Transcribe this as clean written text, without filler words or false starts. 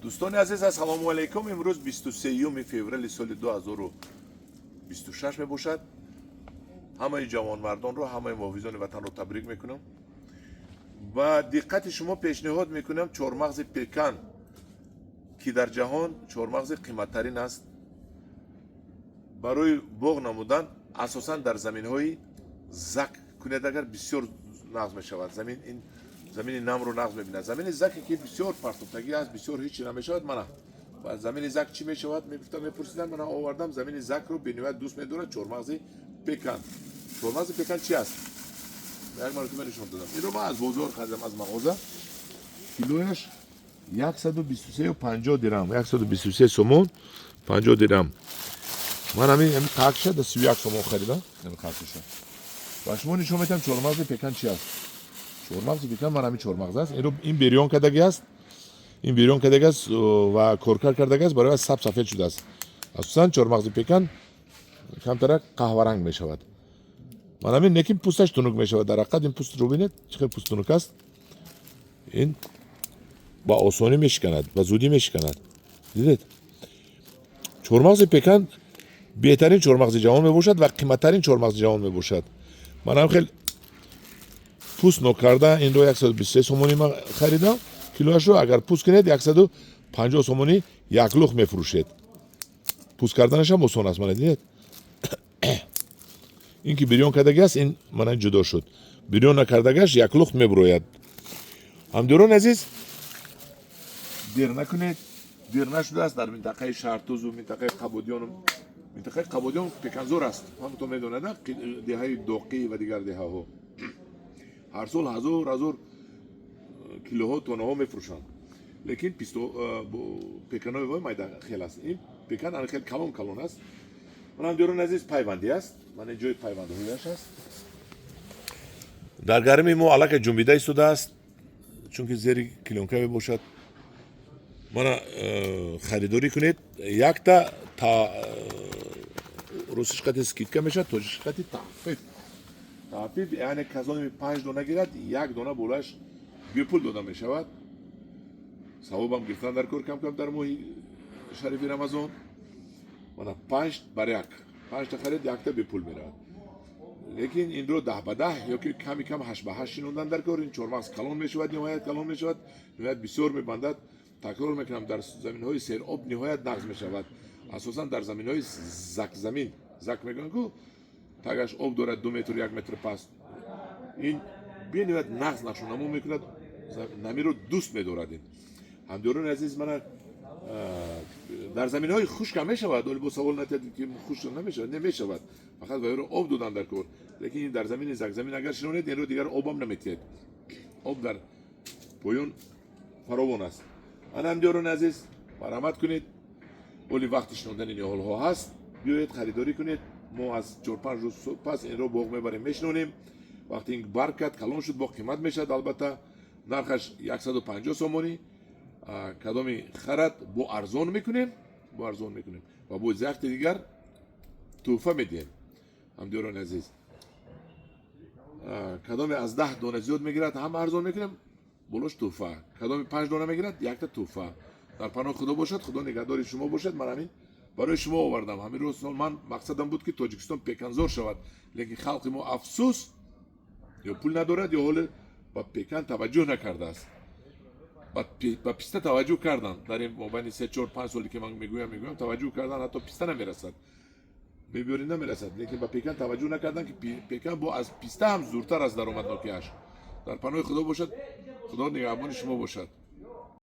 Дӯстони азиз, ассалому алайкум. Имрӯз 23 феврали соли 2026 мебошад. Ҳамаи ҷавонмардонро, ҳамаи муҳофизони ватанро табрик мекунам. Ба диққати шумо пешниҳод мекунам чормағзи пекан, ки дар ҷаҳон чормағзи қиматтарин аст. Барои боғ намудан, асосан дар заминҳои зак кунед, агар бисёр нағз мешавад. Замин, ин замини намро нағз мебинад. Замини заке, ки бисёр партофтагӣ аст, бисёр ҳечи намешавад. Мана, ба замини зак чӣ мешавад, мегуфтам, мепурсидам. Мана, овардам. Замини закро бениҳоят дӯст медорад чормағзи пекан. Чормағзи пекан чи аст, як маротиба нишон додам. Инро ман аз бозор харидам, аз мағоза. Килояш 123,50 дирам, 123 сомон 50 дирам. Ман ҳамин такша да 31 сомон харидам. Ҳамин қартиша ба шумо нишон медиҳам. Чормағзи пекан чи аст? Чормағзи пекан ман ҳамин чормағз аст. Инро, ин берён кардаги аст, ин берён кардаги аст ва коркар кардаги аст, барои саб сафед шудааст. Асосан чормағзи пекан камтарак қаҳваранг мешавад. Ман ҳамин, лекин пӯсташ тунук мешавад. Дар ҳақиқат, ин пӯстро бинед, чӣ хел пӯст тунук аст. Ин ба осонӣ мешиканад, ба зудӣ мешиканад. Дидед, чормағзи пекан беҳтарин чормағзи ҷаҳон мебошад ва қиматтарин чормағзи ҷаҳон мебошад. Ман ҳам хел пӯст нокарда инро 123 сомонӣ ман харидам килояшро. Агар пӯст кунед, 150 сомонӣ як лух мефурӯшед. Пӯст карданашам осон аст. Мана, дидед, ин ки бирён кардаги аст, ин мана ҷудо шуд. Бирён накардагаш як лух мебурояд. Ҳамдиёрони азиз, дер накунед, дер нашудааст. Дар минтақаи Шаҳртузу минтақаи Қабодиёну минтақаи Қабодиён пеканзор аст, ҳамато медонад, деҳаи Доқӣ ва дигар деҳаҳо ҳар сол ҳазор ҳазор килоҳо, тонаҳо мефурӯшанд. Лекин пеканои вой майда хел аст. Ин пекан ана хел калон калон аст. Ман, ҳамдиёрони азиз, пайвандӣ аст. Ман ин ҷои пайвандҳояш аст. Дар гарми мо аллакай ҷунбида истодааст, чунки зери плёнка мебошад. Мана, харидорӣ кунед. Якта та русиш қати скидка мешавад, тоҷикиш қати тахфиф. Тахфиф яъне касоне панҷ дона гирад, як дона болаш бепул дода мешавад. Савобам гирифтан дар кор кам кам дар моҳи шарифи Рамазон. Мана, панҷ бар як, панҷта харид, якта бепул меравад. Лекин инро 10 ба 10 ё ки ками кам 8 ба 8 шинондан дар кор. Ин чормағз калон мешавад, ниҳоят калон мешавад, ниҳоят бисёр мебандад. Такрор мекунам, дар заминҳои сероб ниҳоят нағз мешавад, асосан дар заминҳои закзамин. Зак мегӯянд ку, тагаш об дорад, 2 метр, 1 метр паст. Ин бениҳоят нағз нашонамо мекунад, намиро дӯст медорад ин. Ҳамдиёрони азиз, мана, дар заминҳои хушкам мешавад. Оли бо савол натиҳад, ки хушк намешавад. Не, мешавад, фақат вайро об додан дар кор. Лекин ин дар замини закзамин агар шинонед, инро дигар обам наметиҳед, об дар поён фаровон аст. Ана, ҳамдиёрони азиз, марҳамат кунед. Оли вақти шинондани ниҳолҳо ҳаст, биёед, харидорӣ кунед. Мо аз 4-5 рӯз пас инро боғ мебарем, мешинонем. Вақте ин барг кард, калон шуд, боғ қимат мешавад. Албатта, нархаш 150 сомонӣ. Кадоми харад, бо арзон мекунем, бо арзон мекунем ва бо якти дигар тӯҳфа медиҳем. Ҳамдиёрони азиз, кадоме аз 10 дона зиёд мегирад, ҳам арзон мекунем, болош тӯҳфа. Кадоми панҷ дона мегирад, якта тӯҳфа. Дар паноҳи Худо бошад, Худо нигаҳдори шумо бошад. Ман ҳамин барои шумо овардам. Ҳамин рӯз ман мақсадам буд, ки Тоҷикистон пеканзор шавад, лекин халқи мо, афсӯс, ё пул надорад, ё ҳоле ба пекан таваҷҷӯҳ накардааст. Ба писта таваҷҷӯҳ карданд. Дар ин мобайни 3, 4, 5 соле, ки ман мегӯям, таваҷҷӯҳ кардан, ҳатто писта намерасад, мебиёрӣ, намерасад. Лекин ба пекан таваҷҷӯҳ накарданд, ки пекан бо аз писта ҳам зуртар аст даромаднокиаш. Дар паноҳи Худо бошад, Худо нигаҳбони шумо бошад.